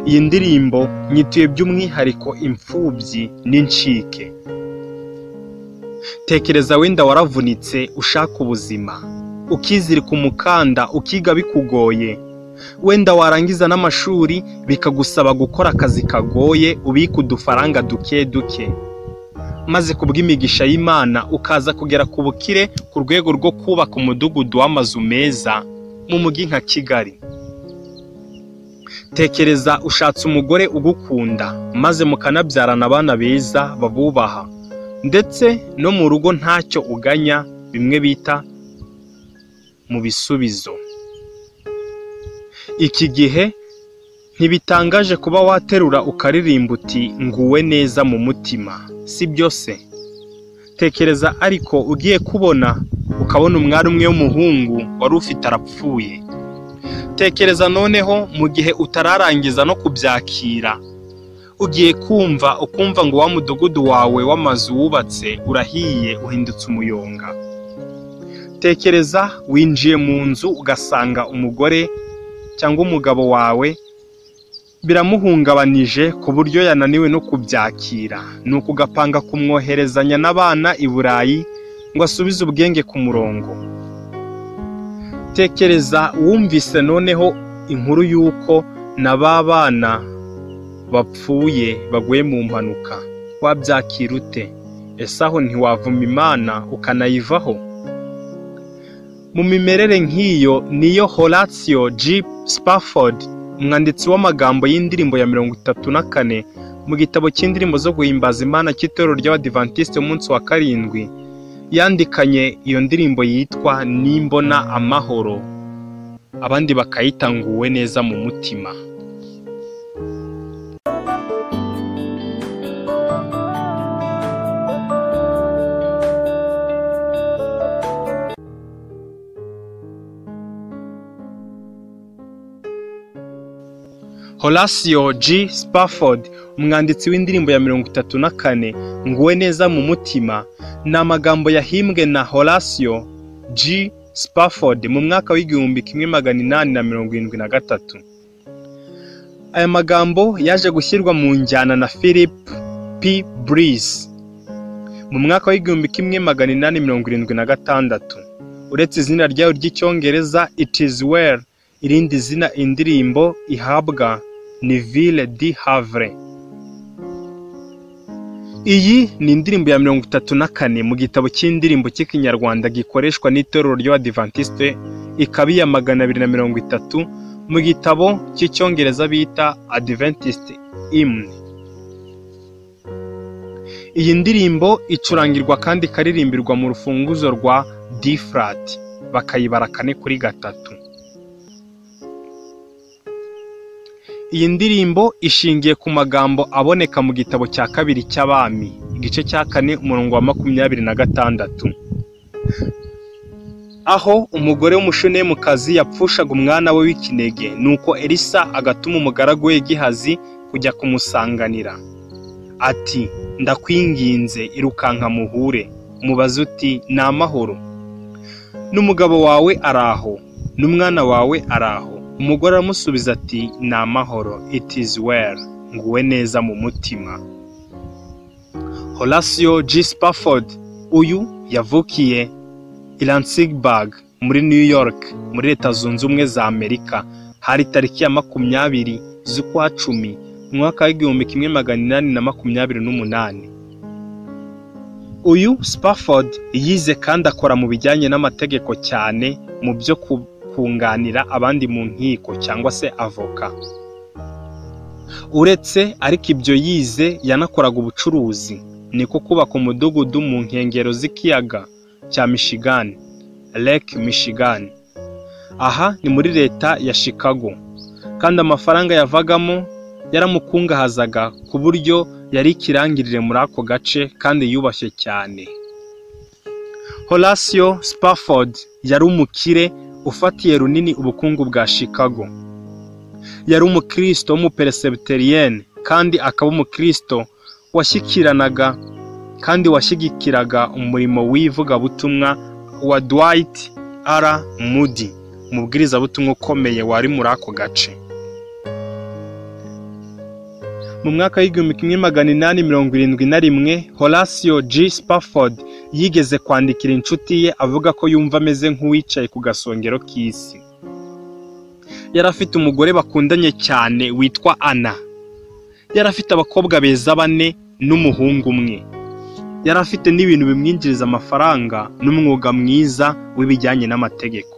Iyi ndirimbo nyituye by'umwihariko imfubyi n'incike. Tekereza wenda waravunitse ushaka ubuzima, ukizirika umukanda, ukiga bikugoye, wenda warangiza n'amashuri bikagusaba gukora akazi kagoye ubika udufaranga duke duke, maze kubw'imigisha y'Imana ukaza kugera ku bukire ku rwego rwo kubaka umudugudu w'amazu meza mu mujyi nka Kigali. Tekereza ushatse umugore ugukunda maze mukanabyarana abana beza babubaha, ndetse no mu rugo ntacyo uganya, bimwe bita mu bisubizo. Iki gihe ntibitangaje kuba waterura ukaririmba uti nguwe neza mu mutima, si byo se? Tekereza ariko ugiye kubona ukabona umwari umwe w'umuhungu wari ufite arapfuye. Tekereza noneho mu gihe utararangiza no kubyakira, ugiye kumva ukumva ngo wa mudugudu wawe w'amazu wubatse urahiye uhindutse umuyonga. Tekereza winjiye mu nzu ugasanga umugore cyangwa umugabo wawe biramuhungabanije ku buryo yananiwe no kubyakira, nuko ugapanga kumwoherezanya n'abana i Burayi ngo asubize ubwenge ku murongo. Tekereza wumvise noneho inkuru y'uko na ba bana bapfuye baguye mu mpanuka, wabyakira ute? Ese aho ntiwavuma Imana ukanayivaho? Mu mimerere nk'iyo niyo Horatio G. Spafford, umwanditsi w'amagambo y'indirimbo ya 34 mu gitabo cy'indirimbo zo guhimbaza Imana cy'itorero ry'Abadivantisite umunsi wa 7, yandikanye iyo ndirimbo yitwa Nimbona Amahoro, abandi bakayita Nguwe neza mu mutima. Horatio G. Spafford, umwanditsi w'indirimbo ya 34 Nguwe neza mu mutima, ni amagambo yahimbwe na Horatio G. Spafford mu mwaka w'1873. Aya magambo yaje gushyirwa mu njyana na Philip P. Bliss mu mwaka w'1876. Uretse izina ryayo ry'icyongereza It is well, irindi zina indirimbo ihabwa ni Ville du Havre. Iyi ni indirimbo ya 34 mu gitabo cy'indirimbo cy'ikinyarwanda gikoreshwa n'itorero ry'Abadivantisite, ikaba iya 230 mu gitabo cy'icyongereza bita Adventist Hymn. Iyi ndirimbo icurangirwa kandi ikaririmbirwa mu rufunguzo rwa D flat, bakayibara 4 kuri 3. Iyi ndirimbo ishingiye ku magambo aboneka mu gitabo cya 2 cy'Abami, igice cya 4 umurongo wa 26, aho umugore w'umushunemukazi yapfushaga umwana we w'ikinege, nuko Elisa agatuma umugaragu we Gehazi kujya kumusanganira ati ndakwinginze irukanka muhure, mubaze uti ni amahoro, n'umugabo wawe araho, n'umwana wawe araho. Umugore aramusubiza ati ni amahoro, it is well, nguwe neza mu mutima. Horatio G. Spafford uyu yavukiye i Lansingburgh muri New York muri Leta Zunze Ubumwe za Amerika, hari tariki ya 20 z'ukwa 10 mwaka w'1828. Uyu Spafford yize kandi akora mu bijyanye n'amategeko cyane mu byo kunganira abandi mu nkiko cyangwa se avoka. Uretse ariko ibyo yize yanakoraga ubucuruzi, niko kubaka umudugudu mu nkengero z'ikiyaga cya Michigan, Lake Michigan. Aha ni muri leta ya Chicago, kandi amafaranga yavagamo yaramukungahazaga ku buryo yari ikirangirire muri ako gace kandi yubashye cyane. Horatio Spafford yari umukire ufatiye runini ubukungu bwa Chicago. Yari umukristo w'umuperesibiteriyene kandi akaba umukristo washyikiranaga kandi washyigikiraga umurimo w'ivugabutumwa wa Dwight R. Moody, umubwirizabutumwa ukomeye wari muri ako gace. Mu mwaka w'1871 Horatio G. Spafford yigeze kwandikira inshuti ye avuga ko yumva ameze nk'uwicaye ku gasongero k'isi. Yari afite umugore bakundanye cyane witwa Anna. Yari afite abakobwa beza bane n'umuhungu umwe. Yari afite n'ibintu bimwinjiriza amafaranga n'umwuga mwiza w'ibijyanye n'amategeko.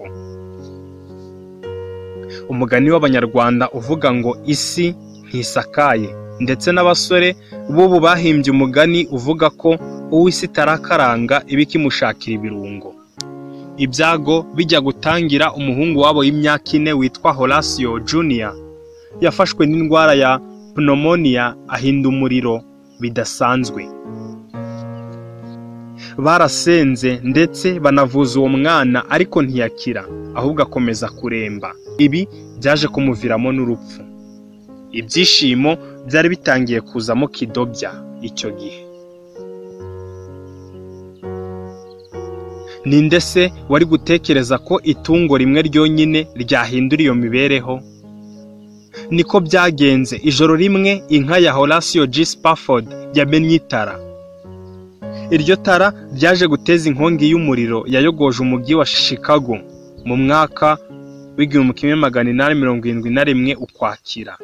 Umugani w'Abanyarwanda uvuga ngo isi ntisakaye, ndetse n'abasore b'ubu bahimbye umugani uvuga ko uw'isi itarakaranga iba ikimushakira ibirungo. Ibyago bijya gutangira umuhungu wabo w'imyaka 4 witwa Horatio Junior yafashwe n'indwara ya pneumonia ahinda umuriro bidasanzwe. Barasenze ndetse banavuza uwo mwana ariko ntiyakira, ahubwo akomeza kuremba. Ibi byaje kumuviramo n'urupfu. Ibyishimo byari bitangiye kuzamo kidobya icyo gihe. Ninde se wari gutekereza ko itungo rimwe ryonyine ryahindura iyo mibereho? Niko byagenze. Ijoro rimwe inka ya Horatio G. Spafford yamennye itara. Iryo tara ryaje guteza inkongi y'umuriro yayogoje umujyi wa Chicago mu mwaka w'1871 Ukwakira.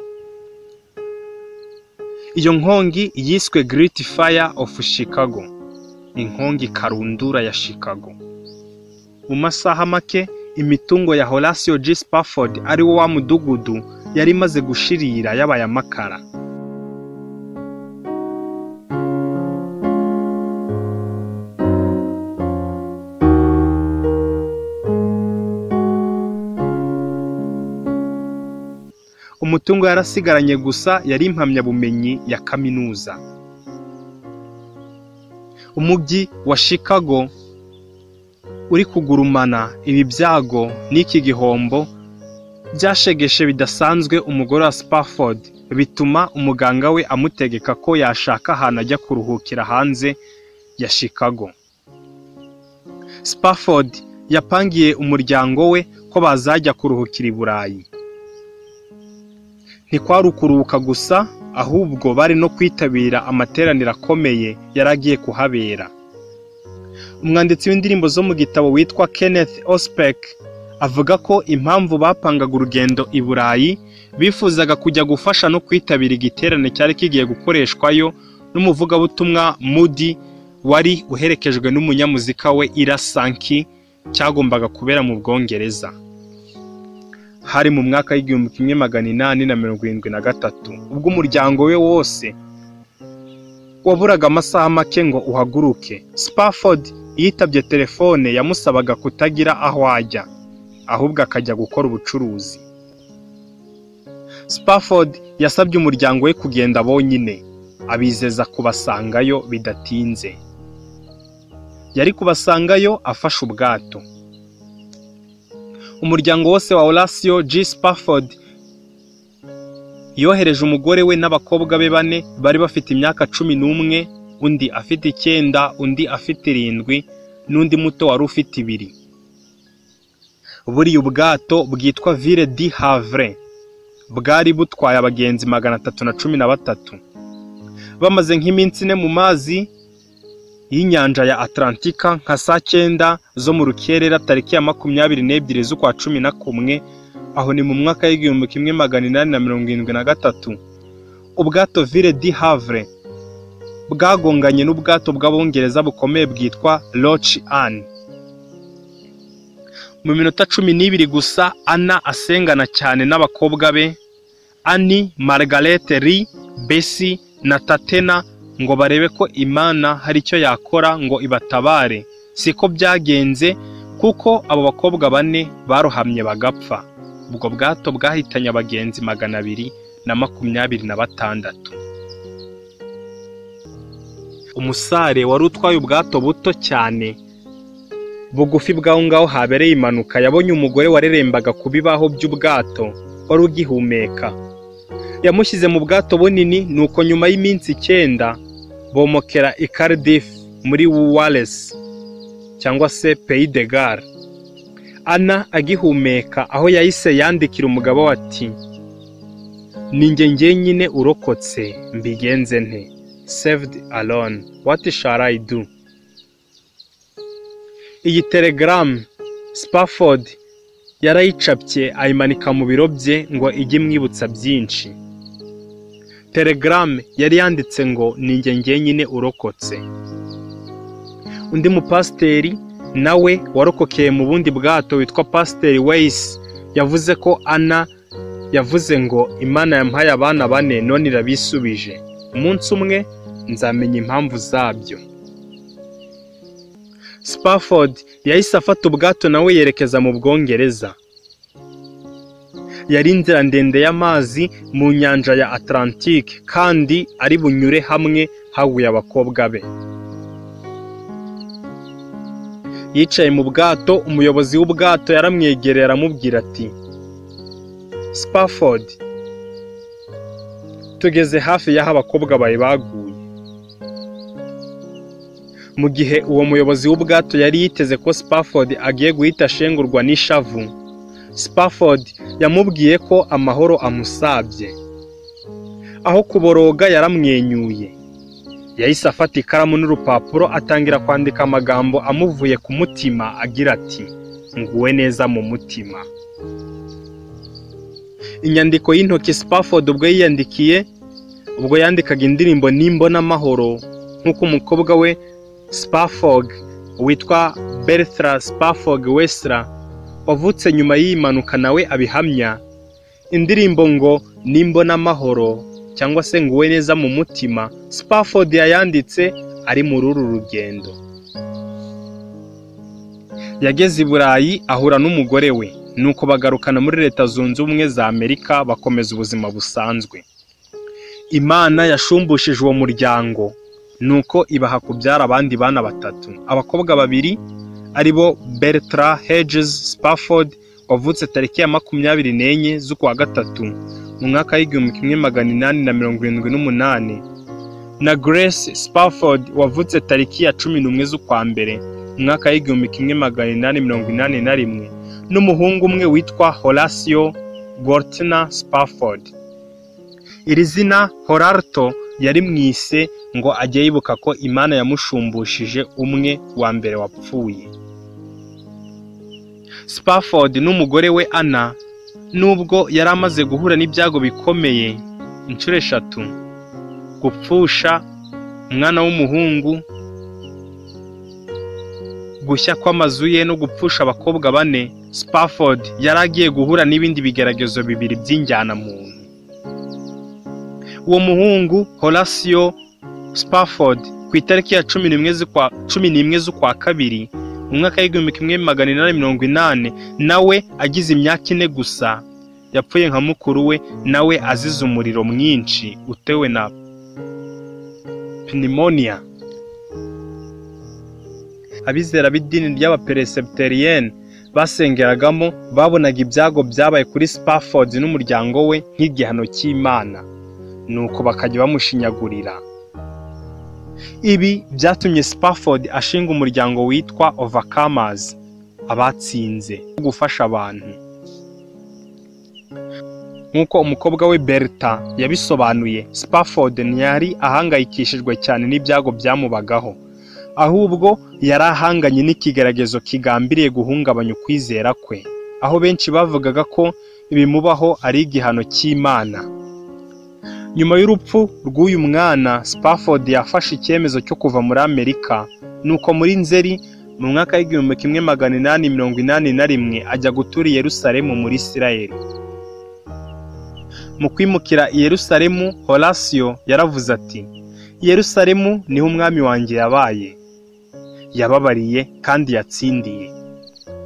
Iyo nkongi yiswe Great Fire of Chicago, inkongi karundura ya Chicago. Mu masaha make imitungo ya Horatio G. Spafford ari wo wa mudugudu yari imaze gushirira yabaye amakara. Umutungo yarasigaranye gusa yari impamyabumenyi ya kaminuza. Umujyi wa Chicago uri kugurumana ibi byago n'iki gihombo byashegeshe bidasanzwe umugore wa Spafford, bituma umuganga we amutegeka ko yashaka ahantu ajya kuruhukira hanze ya Chicago. Spafford yapangiye umuryango we ko bazajya kuruhukira i Burayi. Ntikwari ukuruhuka gusa, ahubwo bari no kwitabira amateraniro akomeye yari agiye kuhabera. Umwanditsi w'indirimbo zo mu gitabo witwa Kenneth Ospek avuga ko impamvu bapangaga urugendo i Burayi bifuzaga kujya gufasha no kwitabira igiterane cyari kigiye gukoreshwayo n'umuvugabutumwa Moody wari uherekejwe n'umunyamuzika we Ira Sankey, cyagombaga kubera mu Bwongereza. Hari mu mwaka w'1873 ubwo umuryango we wose waburaga amasaha make ngo uhaguruke. Spafford yitabye telefone yamusabaga kutagira aho ajya, ahubwo akajya gukora ubucuruzi. Spafford yasabye umuryango we kugenda bonyine, abizeza kubasangayo bidatinze. Yari kubasangayo afashe ubwato. Umuryango wose wa Horatio G. Spafford yohereje umugore we n'abakobwa be bane bari bafite imyaka 11, undi afite 9, undi afite 7, n'undi muto wari ufite 2. Buriya ubwato bwitwa Ville du Havre bwari butwaye abagenzi 313. Bamaze nk'iminsi 4 mu mazi y'inyanja ya Atlantika nka saa 9 zo mu rukerera tariki ya 22 z'ukwa 11, aho ni mu mwaka w'1873, ubwato Ville du Havre bwagonganye n'ubwato bw'Abongereza bukomeye bwitwa Loch Anne. Mu minota 12 gusa Anna asengana cyane n'abakobwa be Annie, Margaret Lee, Bessie na Tatena ngo barebe ko Imana hari icyo yakora ngo ibatabare. Siko byagenze, kuko abo bakobwa bane barohamye bagapfa. Ubwo bwato bwahitanye abagenzi 226. Umusare wari utwaye ubwato buto cyane bugufi bw'aho ngaho habereye impanuka yabonye umugore warerembaga ku bibaho by'ubwato wari ugihumeka. Yamushyize mu bwato bunini, nuko nyuma y'iminsi 9 bomokera i Cardiff muri Wales cyangwa se Pays de Galles. Anna agihumeka aho yahise yandikira umugabo ati: Ninjye njyenyine urokotse, mbigenze nte? Saved alone, what shall I do?" Iyi telegaramu Spafford yarayicapye ayimanika mu biro bye ngo ijye imwibutsa byinshi. Telegaramu yari yanditse ngo ninjye njyenyine urokotse. Undi mupasiteri nawe warokokeye mu bundi bwato witwa Pasiteri Weiss yavuze ko Anna yavuze ngo Imana yampaye abana bane none irabisubije, umunsi umwe nzamenya impamvu zabyo. Spafford yahise afata ubwato nawe yerekeza mu Bwongereza. Yari inzira ndende y'amazi mu nyanja ya Atlantique kandi ari bunyure hamwe haguye abakobwa be. Yicaye mu bwato, umuyobozi w'ubwato yaramwegereye aramubwira ati: "Spafford, tugeze hafi y'aho abakobwa bawe baguye." Mu gihe uwo muyobozi w'ubwato yari yiteze ko Spafford agiye guhita ashengurwa n'ishavu, Spafford yamubwiye ko amahoro amusabye. Aho kuboroga yaramwenyuye. Yahise afata ikaramu n'urupapuro atangira kwandika amagambo amuvuye ku mutima agira ati: "Nguwe neza mu mutima." Inyandiko y'intoki Spafford ubwo yiyandikiye ubwo yandikaga indirimbo Nimbona Amahoro, nk'uko umukobwa we Spafford witwa Bertha Spafford Wessler wavutse nyuma y'iyi mpanuka nawe abihamya, indirimbo ngo Nimbona Amahoro cyangwa se nguwe neza mu mutima, Spafford yayanditse ari muri uru rugendo. Yageze i Burayi ahura n'umugore we, nuko bagarukana muri Leta Zunze Ubumwe za Amerika bakomeza ubuzima busanzwe. Imana yashumbushije uwo muryango, nuko ibaha kubyara abandi bana batatu, abakobwa babiri aribo Bertha Hedges Spafford wavutse tariki ya 24 z'ukwa gatatu mu mwaka w'1878 na Grace Spafford wavutse tariki ya 11 z'ukwa mbere mu mwaka w'1881 n'umuhungu umwe witwa Horatio Gortner Spafford. Iri zina Horatio yari mwise ngo ajye yibuka ko Imana yamusumbushije umwe wa mbere wapfuye. Spafford n'umugore we Anna, nubwo yari amaze guhura n'ibyago bikomeye inshuro eshatu, gupfusha umwana w'umuhungu, gushya kw'amazu ye no gupfusha abakobwa bane, Spafford yari agiye guhura n'ibindi bigeragezo bibiri by'injyanamuntu. Uwo muhungu Horatio Spafford ku itariki ya 11 z'ukwa kabiri mu mwaka w'1880 nawe agize imyaka 4 gusa, yapfuye nka mukuru we nawe azize umuriro mwinshi utewe na pneumonia. Abizera b'idini ry'abaperesibiteriyeni basengeragamo babonaga ibyago byabaye kuri Spafford n'umuryango we nk'igihano cy'Imana, nuko bakajya bamushinyagurira. Ibi byatumye Spafford ashinga umuryango witwa Overcomers, abatsinze, gufasha abantu. Nk'uko umukobwa we Bertha yabisobanuye, Spafford ntiyari ahangayikishijwe cyane n'ibyago byamubagaho, ahubwo yari ahanganye n'ikigeragezo kigambiriye guhungabanya ukwizera kwe, aho benshi bavugaga ko ibimubaho ari igihano cy'Imana. Nyuma y'urupfu rw'uyu mwana, Spafford yafashe icyemezo cyo kuva muri Amerika, nuko muri Nzeri mu mwaka w'1881 ajya gutura i Yerusalemu muri Isirayeli. Mu kwimukira i Yerusalemu, Horatio yaravuze ati: "Yerusalemu niho umwami wanjye yabaye, yababariye kandi yatsindiye.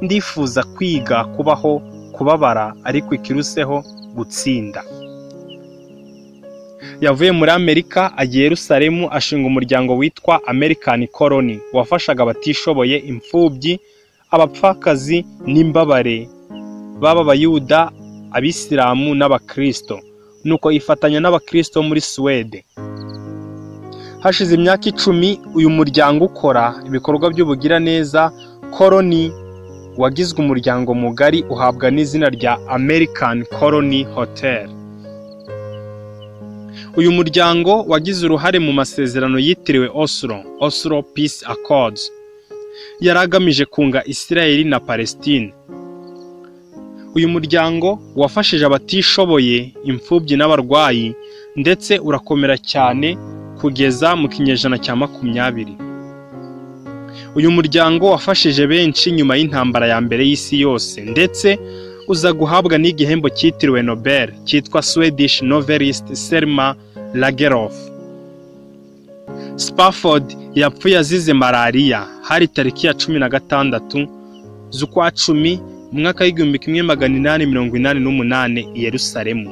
Ndifuza kwiga kubaho, kubabara, ariko ikiruseho gutsinda." Yavuye muri Amerika ajya i Yerusalemu ashinga umuryango witwa American Colony wafashaga abatishoboye, imfubyi, abapfakazi n'imbabare, baba Abayuda, Abisilamu n'Abakristo. Nuko yifatanya n'Abakristo muri Suwede. Hashize imyaka 10 uyu muryango ukora ibikorwa by'ubugiraneza. Colony wagizwe umuryango mugari uhabwa n'izina rya American Colony Hotel. Uyu muryango wagize uruhare mu masezerano yitiriwe Oslo, Oslo Peace Accords, yari agamije kunga Isirayeli na Palestine. Uyu muryango wafashije abatishoboye, imfubyi n'abarwayi, ndetse urakomera cyane kugeza mu kinyejana cya 20. Uyu muryango wafashije benshi nyuma y'intambara ya mbere y'isi yose, ndetse uza guhabwa n'igihembo cyitiriwe Nobel cyitwa Swedish novelist Selma Lagerlöf. Spafford yapfuye azize malariya, hari tariki ya 16 z'ukwa 10 mu mwaka w'1888 i Yerusalemu.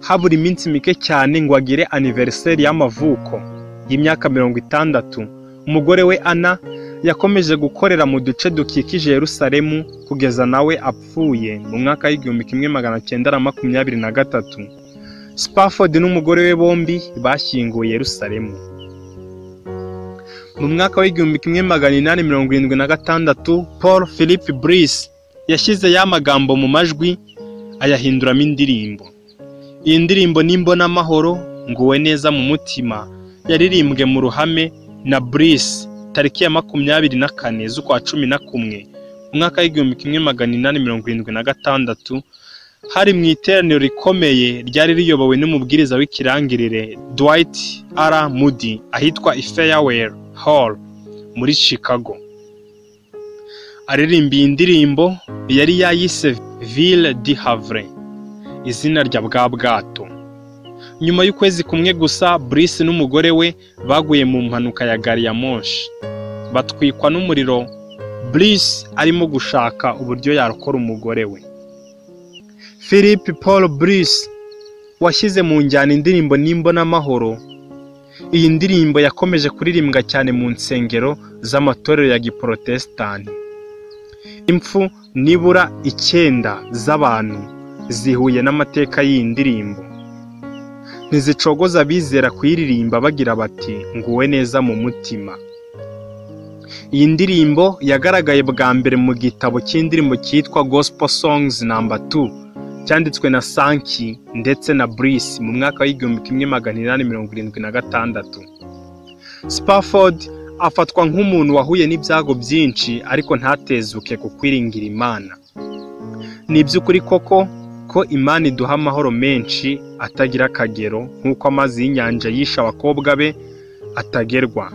Habura iminsi mike cyane ngo agire anniversaire y'amavuko y'imyaka 60, umugore we Anna yakomeje gukorera mu duce dukikije Yerusalemu kugeza nawe apfuye mu mwaka w'1923. Spafford n'umugore we bombi bashyinguwe Yerusalemu. Mu mwaka w'1876, Paul Philip Bliss yashyize ya magambo mu majwi ayahinduramo indirimbo. Iyi ndirimbo "Nimbona amahoro nguwe neza mu mutima" yaririmbwe mu ruhame na Bliss tariki ya 24 z'ukwa 11 mu mwaka w'1876, hari mu iteraniro rikomeye ryari riyobowe n'umubwiriza w'ikirangirire Dwight R. Moody ahitwa Farewell Hall muri Chicago. Aririmba iyi ndirimbo yari yayise Ville du Havre, izina rya bwa bwato. Nyuma y'ukwezi kumwe gusa, Bliss n'umugore we baguye mu mpanuka ya gari ya moshi, batwikwa n'umuriro. Bliss arimo gushaka uburyo yarokora umugore we. Philip Paul Bliss washyize mu njyana indirimbo "Nimbona amahoro". Iyi ndirimbo yakomeje kuririmbwa cyane mu nsengero z'amatorero ya giporotesitanti. Impfu nibura 9 z'abantu zihuye n'amateka y'iyi ndirimbo ntizicogoza abizera kuyiririmba bagira bati nguwe neza mu mutima. Iyi ndirimbo yagaragaye bwa mbere mu gitabo cy'indirimbo cyitwa Gospel Songs No. 2 cyanditswe na Sankey ndetse na Bliss mu mwaka w'1876. Spafford afatwa nk'umuntu wahuye n'ibyago byinshi ariko ntatezuke ku kwiringira Imana. Ni iby'ukuri koko ko Imana iduha amahoro menshi atagira akagero, nk'uko amazi y'inyanja yishe abakobwa be atagerwa.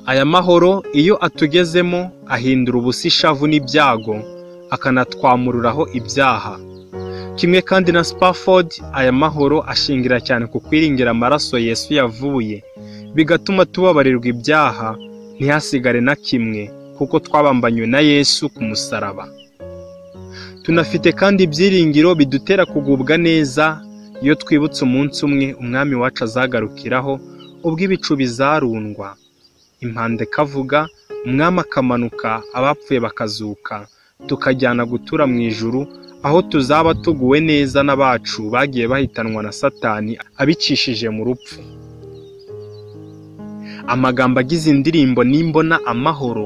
Aya mahoro iyo atugezemo ahindura ubusa ishavu n'ibyago, akanatwamururaho ibyaha. Kimwe kandi na Spafford, aya mahoro ashingira cyane ku kwiringira amaraso Yesu yavuye, bigatuma tubabarirwa ibyaha ntihasigare na kimwe, kuko twabambanywe na Yesu ku musaraba. Tunafite kandi ibyiringiro bidutera kugubwa neza iyo twibutse umunsi umwe umwami wacu azagarukiraho, ubwo ibicu bizarundwa, impanda ikavuga, umwami akamanuka, abapfuye bakazuka, tukajyana gutura mu ijuru, aho tuzaba tuguwe neza n'abacu bagiye bahitanwa na Satani abicishije mu rupfu. Amagambo agize indirimbo "Nimbona amahoro".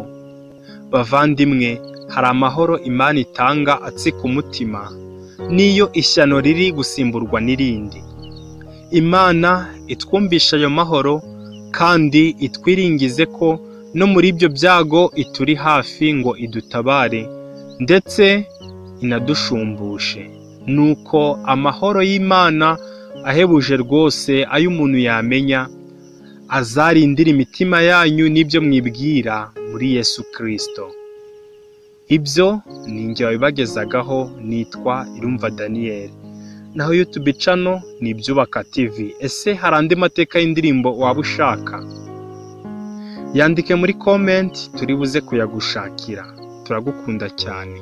Bavandimwe, hari amahoro Imana itanga atsika umutima n'iyo ishyano riri gusimburwa n'irindi. Imana itwumvisha ayo mahoro kandi itwiringize ko no muri ibyo byago ituri hafi ngo idutabare ndetse inadushumbushe. Nuko amahoro y'Imana ahebuje rwose ayo umuntu yamenya, azarindira imitima yanyu n'ibyo mwibwira muri Yesu Kristo. Ibyo ni njye wabibagezagaho, nitwa Irumva Daniel. Naho YouTube channel ni Ibyubaka TV. Ese hari andi mateka y'indirimbo waba ushaka? Yandike muri comment, turi buze kuyagushakira. Turagukunda cyane.